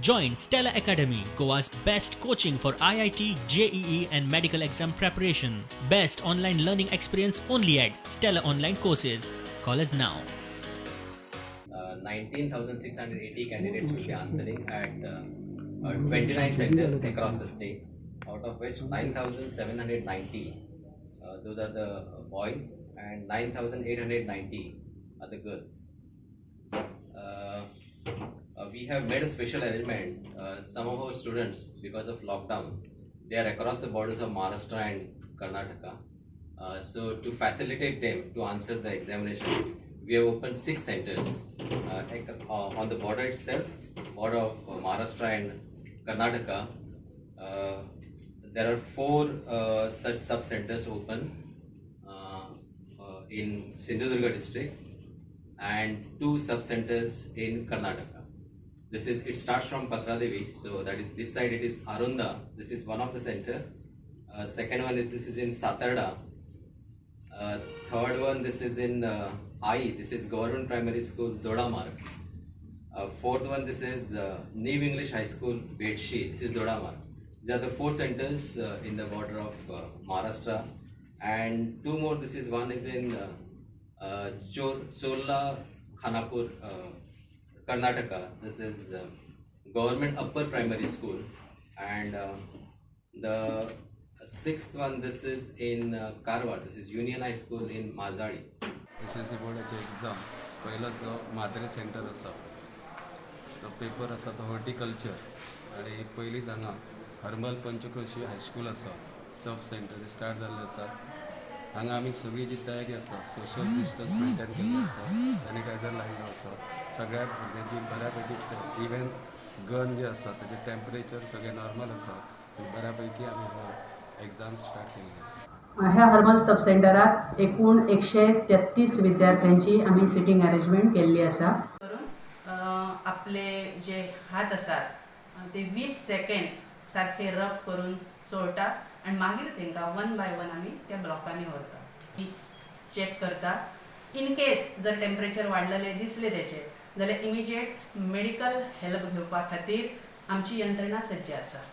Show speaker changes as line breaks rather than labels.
Join Stella Academy, Goa's best coaching for IIT, JEE, and medical exam preparation. Best online learning experience only at Stella Online Courses. Call us now.
19,680 candidates will be answering at 29 centers across the state, out of which 9,790, those are the boys, and 9,890 are the girls. We have made a special arrangement. Some of our students, because of lockdown, they are across the borders of Maharashtra and Karnataka. So to facilitate them to answer the examinations, we have opened six centers on the border itself, border of Maharashtra and Karnataka. There are four such sub centers open in Sindhudurga district and two sub centers in Karnataka. This is it starts from Patradevi, so that is this side it is Arunda. This is one of the center. Second one this is in Satarda. Third one this is in I. This is Government Primary School Dodamarg. Fourth one this is New English High School Bedshi. This is Dodamarg. These are the four centers in the border of Maharashtra, and two more. This is one is in Chola Khanapur, Karnataka. This is Government Upper Primary School, and the sixth one this is in Karwar. This is Union High School in Mazadi.
SSC बोर्डाची exam पयलोच जो Madre centre आसा, तो paper आसा तो horticulture आनी पयलींच हांगा हर्मल पंचक्रोशी हायस्कूल आसा, सब सेंटर स्टार्ट जाल्लें आसा. हांगा आमी सगळी जी तयारी आसा, सोशल डिस्टन्स मेंटेन केल्लो आसा, सॅनिटायझर लायिल्लो आसा, सगळ्या भुरग्यांची बऱ्या पैकी, इवन गन जे आसा ताजें टेम्परेचर सगळें नॉर्मल आसा आनी बऱ्या पैकी आमी हांगा एग्जाम स्टार्ट केल्ली आसा.
ह्या हर्मल सब सेंटरात एकूण 133 विद्यार्थ्यांची आमी सिटींग अरेंजमेंट केल्ली आसा.
करून आपले जे हात आसात ते 20 सेकेंड सारखे रब करून चोळटा आनी मागीर तांकां वन बाय वन आमी त्या ब्लॉकांनी व्हरता, चॅक करता. इन केस जर टेम्परेचर वाडलेलें दिसलें तेचें जाल्यार इमिजिएट मेडिकल हेल्प घेवपा खातीर आमची यंत्रणा सज्ज आसा.